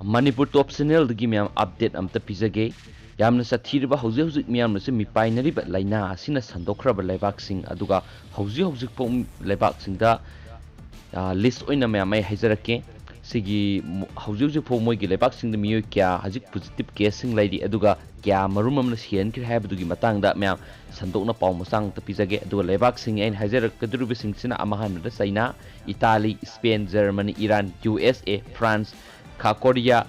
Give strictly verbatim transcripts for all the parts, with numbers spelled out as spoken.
ꯃꯅꯤꯄꯨꯔ ꯇꯣꯞ ꯆꯦꯅꯦꯜꯗꯒꯤ ꯃꯌꯥꯝ ꯑꯞꯗꯦꯠ ꯑꯝꯇ ꯄꯤꯖꯒꯦ꯫ ꯌꯥꯝꯅ ꯆꯠꯊꯤꯔꯤꯕ, ꯍꯧꯖꯤꯛ ꯍꯧꯖꯤꯛ ꯃꯤꯌꯥꯝꯅꯁꯨ ꯃꯤꯄꯥꯏꯅꯔꯤꯕ ꯂꯥꯏꯅꯥ ꯑꯁꯤꯅ ꯁꯟꯗꯣꯛꯈ꯭ꯔꯕ ꯂꯩꯕꯥꯛꯁꯤꯡ, ꯑꯗꯨꯒ ꯍꯧꯖꯤꯛ ꯍꯧꯖꯤꯛ ꯐꯥꯎ ꯂꯩꯕꯥꯛꯁꯤꯡꯗ, ꯑ, ꯂꯤꯁ ꯑꯣꯏꯅ ꯃꯌꯥꯝ ꯑꯩ ꯍꯥꯏꯖꯔꯛꯀꯦ꯫ ꯁꯤꯒꯤ ꯃ-, ꯍꯧꯖꯤꯛ ꯍꯧꯖꯤꯛ ꯐꯥꯎ ꯃꯣꯏꯒꯤ ꯂꯩꯕꯥꯛꯁꯤꯡꯗ ꯃꯤꯑꯣꯏ ꯀꯌꯥ ꯍꯧꯖꯤꯛ ꯄꯣꯖꯤꯇꯤꯚ ꯀꯦꯁꯁꯤꯡ ꯂꯩꯔꯤ, ꯑꯗꯨꯒ ꯀꯌꯥ ꯃꯔꯨꯝ ꯑꯃꯅ ꯁꯤꯍꯟꯈ꯭ꯔꯦ ꯍꯥꯏꯕꯗꯨꯒꯤ ꯃꯇꯥꯡꯗ ꯃꯌꯥꯝ ꯁꯟꯗꯣꯛꯅ ꯄꯥꯎ ꯃꯆꯥ ꯑꯃꯇ ꯄꯤꯖꯒꯦ꯫ ꯑꯗꯨꯒ ꯂꯩꯕꯥꯛꯁꯤꯡ ꯑꯩꯅ ꯍꯥꯏꯖꯔꯛꯀꯗꯧꯔꯤꯕꯁꯤꯡꯁꯤꯅ ꯑꯃ ꯑꯍꯥꯟꯕꯗ ꯆꯩꯅꯥ, ꯏꯇꯥꯂꯤ, ꯏꯁꯄꯦꯟ, ꯖꯔꯃꯅꯤ, ꯏꯔꯥꯟ, ꯌꯨ ꯑꯦꯁ ꯑꯦ, ꯐ꯭ꯔꯥꯟꯁ, ꯈꯥ ꯀꯣꯔꯤꯌꯥ,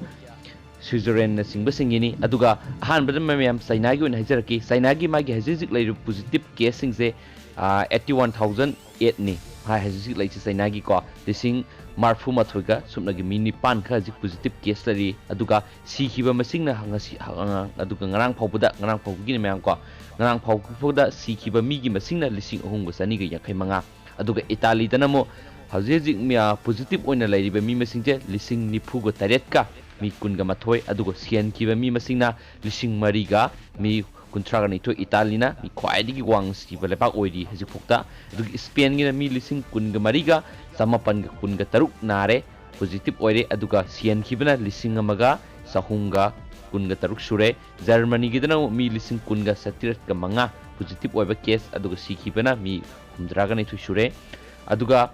ꯁ꯭ꯋꯤꯖꯔꯂꯦꯟꯅꯆꯤꯡꯕꯁꯤꯡꯒꯤꯅꯤ꯫ ꯑꯗꯨꯒ ꯑꯍꯥꯟꯕꯗ ꯃꯌꯥꯝ ꯆꯩꯅꯥꯒꯤ ꯑꯣꯏꯅ ꯍꯥꯏꯖꯔꯛꯀꯦ꯫ ꯆꯩꯅꯥꯒꯤ ꯃꯥꯒꯤ ꯍꯧꯖꯤꯛ ꯍꯧꯖꯤꯛ ꯂꯩꯔꯤꯕ ꯄꯣꯖꯤꯇꯤꯚ ꯀꯦꯁꯁꯤꯡꯁꯦ, ꯑ, ꯑꯩꯠꯇꯤ ꯋꯥꯟ ꯊꯥꯎꯖꯟ ꯑꯦꯠꯅꯤ꯫ ꯍꯥꯏ ꯍꯧꯖꯤꯛ ꯍꯧꯖꯤꯛ ꯂꯩꯔꯤꯁꯦ ꯆꯩꯅꯥꯒꯤꯀꯣ, ꯂꯤꯁꯤꯡ ꯃꯔꯐꯨ ꯃꯥꯊꯣꯏꯒ ꯁꯨꯞꯅꯒꯤ ꯃꯤ ꯅꯤꯄꯥꯟ ꯈꯔ ꯍꯧꯖꯤꯛ ꯄꯣꯖꯤꯇꯤꯚ ꯀꯦꯁ ꯂꯩꯔꯤ꯫ ꯑꯗꯨꯒ ꯁꯤꯈꯤꯕ ꯃꯁꯤꯡꯅ ꯉꯁꯤ, ꯑ, ꯑꯗꯨꯒ ꯉꯔꯥꯡ ꯐꯥꯎꯕꯗ, ꯉꯔꯥꯡ ꯐꯥꯎꯕꯒꯤꯅꯤ ꯃꯌꯥꯝꯀꯣ, ꯉꯔꯥꯡ ꯐꯥꯎꯕꯗ ꯁꯤꯈꯤꯕ ꯃꯤꯒꯤ ꯃꯁꯤꯡꯅ ꯂꯤꯁꯤꯡ ꯑꯍꯨꯝꯒ ꯆꯅꯤꯒ ꯌꯥꯡꯈꯩ ꯃꯉꯥ꯫ ꯑꯗꯨꯒ ꯏꯇꯥꯂꯤꯗꯅ ꯑꯃꯨꯛ ꯍꯧꯖꯤꯛ ꯍꯧꯖꯤꯛ ꯃꯤ, ꯑ, ꯄꯣꯖꯤꯇꯤꯚ ꯑꯣꯏꯅ ꯂꯩꯔꯤꯕ ꯃꯤ ꯃꯁꯤꯡꯁꯦ ꯂꯤꯁꯤꯡ ꯅꯤꯐꯨꯒ ꯇꯔꯦꯠꯀ ꯃꯤ ꯀꯨꯟꯒ ꯃꯥꯊꯣꯏ, ꯑꯗꯨꯒ ꯁꯤꯍꯟꯈꯤꯕ ꯃꯤ ꯃꯁꯤꯡꯅ ꯂꯤꯁꯤꯡ ꯃꯔꯤꯒ ꯃꯤ ꯀꯨꯟꯊ꯭ꯔꯥꯒ ꯅꯤꯊꯣꯏ꯫ ꯏꯇꯥꯂꯤꯅ ꯃꯤ ꯈ꯭ꯋꯥꯏꯗꯒꯤ ꯋꯥꯡꯅ ꯁꯤꯕ ꯂꯩꯕꯥꯛ ꯑꯣꯏꯔꯤ ꯍꯧꯖꯤꯛꯐꯥꯎꯗ꯫ ꯑꯗꯨꯒ ꯏꯁꯄꯦꯟꯒꯤꯅ ꯃꯤ ꯂꯤꯁꯤꯡ ꯀꯨꯟꯒ ꯃꯔꯤꯒ ꯆꯃꯥꯄꯟꯒ ꯀꯨꯟꯒ ꯇꯔꯨꯛ ꯅꯥꯔꯦ, ꯄꯣꯖꯤꯇꯤꯚ ꯑꯣꯏꯔꯦ, ꯑꯗꯨꯒ ꯁꯤꯍꯟꯈꯤꯕꯅ ꯂꯤꯁꯤꯡ ꯑꯃꯒ ꯆꯍꯨꯝꯒ ꯀꯨꯟꯒ ꯇꯔꯨꯛ ꯁꯨꯔꯦ꯫ ꯖꯔꯃꯅꯤꯒꯤꯗꯅ ꯑꯃꯨꯛ ꯃꯤ ꯂꯤꯁꯤꯡ ꯀꯨꯟꯒ ꯆꯥꯇ꯭ꯔꯦꯠꯀ ꯃꯉꯥ ꯄꯣꯖꯤꯇꯤꯚ ꯑꯣꯏꯕ ꯀꯦꯁ, ꯑꯗꯨꯒ ꯁꯤꯈꯤꯕꯅ ꯃꯤ ꯍꯨꯝꯗ꯭ꯔꯥꯒ ꯅꯤꯊꯣꯏ ꯁꯨꯔꯦ꯫ ꯑꯗꯨꯒ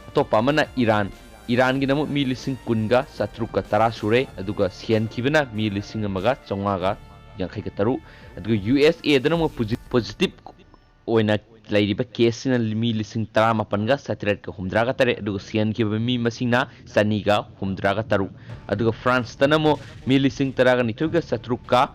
ꯑꯇꯣꯞꯄ ꯑꯃꯅ ꯏꯔꯥꯟ, ꯏꯔꯥꯟꯒꯤꯅ ꯑꯃꯨꯛ ꯃꯤ ꯂꯤꯁꯤꯡ ꯀꯨꯟꯒ ꯆꯥꯇ꯭ꯔꯨꯛꯀ ꯇꯔꯥ ꯁꯨꯔꯦ, ꯑꯗꯨꯒ ꯁꯤꯍꯟꯈꯤꯕꯅ ꯃꯤ ꯂꯤꯁꯤꯡ ꯑꯃꯒ ꯆꯥꯝꯃꯉꯥꯒ ꯌꯥꯡꯈꯩꯒ ꯇꯔꯨꯛ꯫ ꯑꯗꯨꯒ ꯌꯨ ꯑꯦꯁ ꯑꯦꯗꯅ ꯑꯃꯨꯛ ꯄꯣꯖꯤ-, ꯄꯣꯖꯤꯇꯤꯚ ꯑꯣꯏꯅ ꯂꯩꯔꯤꯕ ꯀꯦꯁꯁꯤꯅ ꯃꯤ ꯂꯤꯁꯤꯡ ꯇꯔꯥꯃꯥꯄꯟꯒ ꯆꯥꯇ꯭ꯔꯦꯠꯀ ꯍꯨꯝꯗ꯭ꯔꯥꯒ ꯇꯔꯦꯠ, ꯑꯗꯨꯒ ꯁꯤꯍꯟꯈꯤꯕ ꯃꯤ ꯃꯁꯤꯡꯅ ꯆꯅꯤꯒ ꯍꯨꯝꯗ꯭ꯔꯥꯒ ꯇꯔꯨꯛ꯫ ꯑꯗꯨꯒ ꯐ꯭ꯔꯥꯟꯁꯇꯅ ꯑꯃꯨꯛ ꯃꯤ ꯂꯤꯁꯤꯡ ꯇꯔꯥꯒ ꯅꯤꯊꯣꯏꯒ ꯆꯥꯇ꯭ꯔꯨꯛꯀ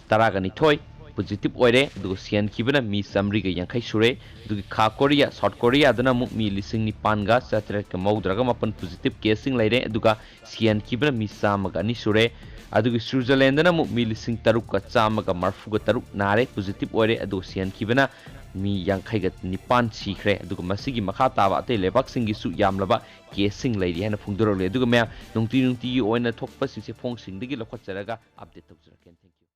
ꯇꯔꯥꯒ ꯅꯤꯊꯣꯏ ꯄꯣꯖꯤꯇꯤꯚ ꯑꯣꯏꯔꯦ, ꯑꯗꯨꯒ ꯁꯤꯍꯟꯈꯤꯕꯅ ꯃꯤ ꯆꯥꯃꯔꯤꯒ ꯌꯥꯡꯈꯩ ꯁꯨꯔꯦ꯫ ꯑꯗꯨꯒ ꯈꯥ ꯀꯣꯔꯤꯌꯥ, ꯁꯥꯎꯠ ꯀꯣꯔꯤꯌꯥꯗꯅ ꯑꯃꯨꯛ ꯃꯤ ꯂꯤꯁꯤꯡ ꯅꯤꯄꯥꯟꯒ ꯆꯥꯇ꯭ꯔꯦꯠꯀ ꯃꯧꯗ꯭ꯔꯥꯒ ꯃꯥꯄꯟ ꯄꯣꯖꯤꯇꯤꯚ ꯀꯦꯁꯁꯤꯡ ꯂꯩꯔꯦ, ꯑꯗꯨꯒ ꯁꯤꯍꯟꯈꯤꯕꯅ ꯃꯤ ꯆꯥꯝꯃꯒ ꯑꯅꯤ ꯁꯨꯔꯦ꯫ ꯑꯗꯨꯒ ꯁ꯭ꯋꯤꯖꯔꯂꯦꯟꯗꯅ ꯑꯃꯨꯛ ꯃꯤ ꯂꯤꯁꯤꯡ ꯇꯔꯨꯛꯀ ꯆꯥꯝꯃꯒ ꯃꯔꯐꯨꯒ ꯇꯔꯨꯛ ꯅꯥꯔꯦ, ꯄꯣꯖꯤꯇꯤꯚ ꯑꯣꯏꯔꯦ, ꯑꯗꯨꯒ ꯁꯤꯍꯟꯈꯤꯕꯅ ꯃꯤ ꯌꯥꯡꯈꯩꯒ ꯅꯤꯄꯥꯟ ꯁꯤꯈ꯭ꯔꯦ꯫ ꯑꯗꯨꯒ ꯃꯁꯤꯒꯤ ꯃꯈꯥ ꯇꯥꯕ ꯑꯇꯩ ꯂꯩꯕꯥꯛꯁꯤꯡꯒꯤꯁꯨ ꯌꯥꯝꯂꯕ ꯀꯦꯁꯁꯤꯡ ꯂꯩꯔꯤ ꯍꯥꯏꯅ ꯐꯣꯡꯗꯣꯔꯛꯂꯤ꯫ ꯑꯗꯨꯒ ꯃꯌꯥꯝ ꯅꯨꯡꯇꯤ ꯅꯨꯡꯇꯤꯒꯤ ꯑꯣꯏꯅ ꯊꯣꯛꯄꯁꯤꯡꯁꯦ ꯐꯣꯟꯁꯤꯡꯗꯒꯤ ꯂꯧꯈꯠꯆꯔꯒ ꯑꯞꯗꯦꯠ ꯇꯧꯖꯔꯛꯀꯦ꯫ Thank you꯫